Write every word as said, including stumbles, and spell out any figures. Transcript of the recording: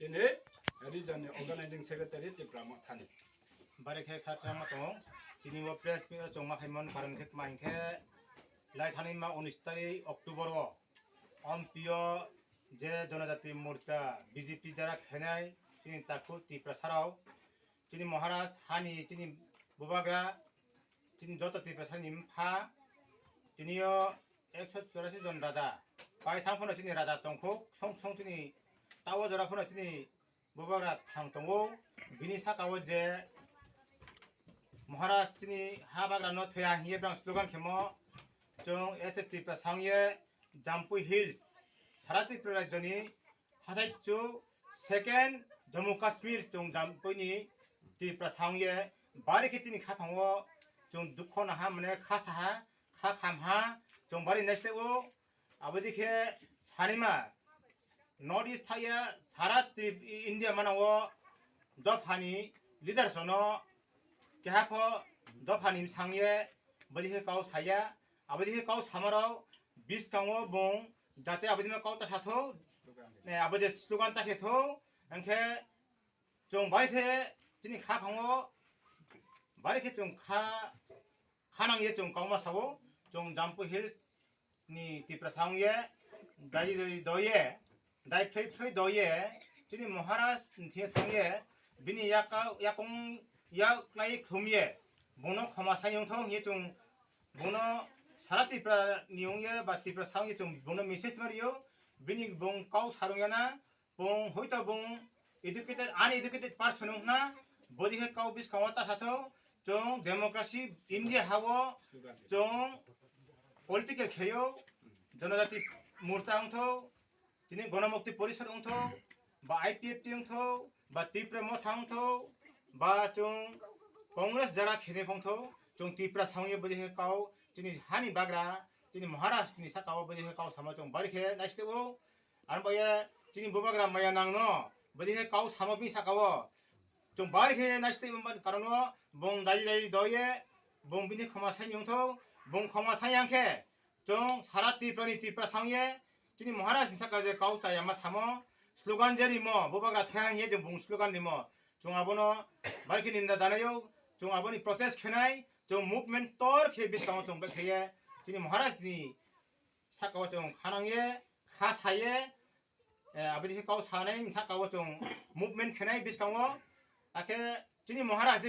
Tini region ni organizing secretary Tipra Mothani. Bari khe kha thrangma tongo. Tini bo press meet o chongma khaimani karon khe tma hinkhe lai thani ma unis tarik October o Ompi o je Jonojati Morcha B J P jara khainai chini takhuk Tiprasa rok, chini Maharaj hani chini bubagra, chini joto Tiprasa ni mpha, tini o ekso chorasi jon raja, paithang phano chini raja tongkho, song song chini tawo jora phano chini bubagra thang tongo. Bini saka o je Maharaj chini ha bagra no thoya hiye brang slogan khemo, chwng S F Tiprasa wngye Jampui Hills, sara Tripura rajyoni hathai chu second Jammu Kashmir chwng Jampuini Tiprasa wngye bari khe chini khaphango chwng dukho naha mane kha saha kha khamha chwng bari naisle o abodi khe sanima North East thaya sara Trip India manao dophani leaders no keha pho dophani msangye bodi khe kau saya abodi khe kau samarok biskango bung jate abodi ma kau ta satho ne abodi slogan ta khe tho angkhe chwng bai khe chini khaphango bari khe chwng kha khanang ye chwng kauma sao chwng Jampui Hills ni Tiprasa wngye dai doi doye dai phlai phlai doye chini Maharaj ni thangye bini yaka yakung yaklai khumye bono khoma sai yongthong ye chwng bono sara Tripura ni wngye ba Tiprasa wngye chwng bono message mario bini bung kau sarung yana bung hoito bung educated uneducated person wngna bodi khe kau biskango ta satho chwng democracy India hao chwng political kheyo Jonojati Morcha wngtho tini Ganamukti Porishad wngtho ba I P F T wngtho ba Tipra Motha wngtho ba chwng Congress jara khene phongtho chwng Tiprasa wngye bodi khe kau chini hani bagra chini Maharaj ni saka o bodi khe kau samo chwng bari khe naisle o Ang bai chini bubagra maya nangno bodi khe kau samo bini saka o chwng bari khe naisle mani karon o bung dai dai doye bung bini khoma sai yongtho bung khoma sai yang khe chwng sara Tripura ni Tiprasa wngye chini Maharaj ni saka je kau chaya ma samo slogan je rimo bubagra thaya hiye je bung slogan rimo chwng abono bari khe ninda janayo chwng aboni protest khenai chwng movement tor khe biskango chwng bai kheye chini Maharaj ni saka o chwng khanang ye kha saye aboni khe kau sanai saka o chwng movement khenai biskango akhe chini Maharaj